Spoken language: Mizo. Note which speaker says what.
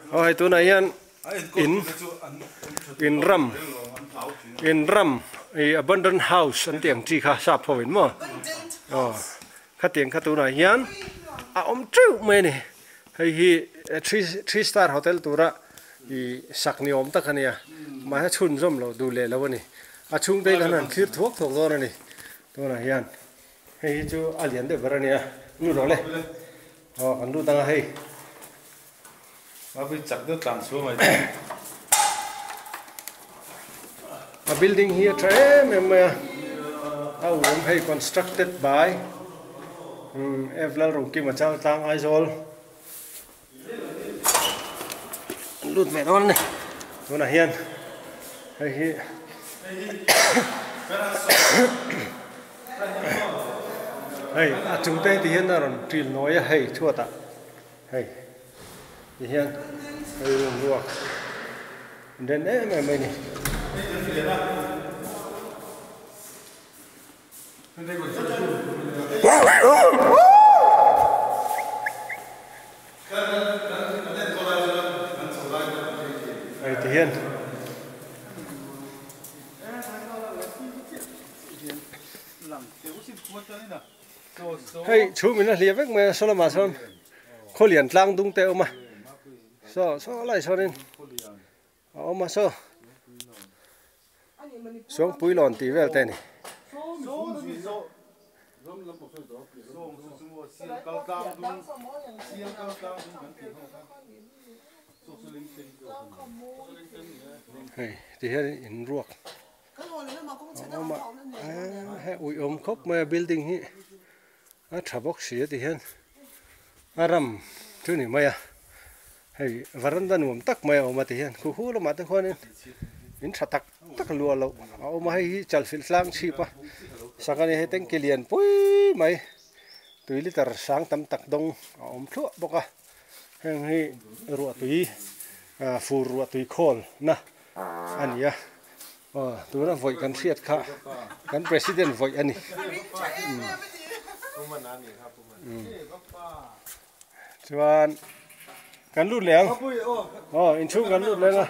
Speaker 1: Aw hei tunah hian in in ram in ram ih abandoned house an tih ang chi kha sap ho in maw aw khatiang kha tunah hian a awm teuh mai a ni hei hi three three star hotel tura ih sak ni awm tak a nia mahse chhunzawm loh duh leh lo a ni a chhungte hi kan han thlir thuak thuak dawn a ni tunah hian. Hei hi chu a lian deuh ber a nia, lut rawh le. Aw kan lut ang a hei.
Speaker 2: Mapui chak deuh tlan chhuah mai.
Speaker 1: A building hi a tha em em mai a, a awm hei constructed by F Lalrungkima Chaltlang Aizawl. Lut ve dawn a ni tunah hian hei hi hei a chung te ti hian a rawn ṭil nawi a hei chhuat ah hei ti hian hei room ruak den em em mai a ni. Hei ti hian hei chhum in a hliah vek mai a saw lamah sawn khawlian tlang dung te a awm a saw saw lai sawnin A awm a saw. Suangpui lawn tih vel te a ni. Hei ti hian in ruak a awm a hei uiawm khawp mai a building hi a tha bawk si a ti hian a ram chu ni mai a. Hei varanda nuam tak mai a awm a ti hian khu hu lamah te khuanin in tha tak tak luah loh a awm a hei hi chalfilh tlang chhip a sak a ni hei tanki lian pui mai tui liter sang tam tak dawng a awm thluah bawk a heng hi ruah tui ah fur ruah tui khawl na a ni a aw tuna vawi kan hriat kha kan president vawi a ni chuan kan lut leh ang aw inchhung kan lut leh ang a.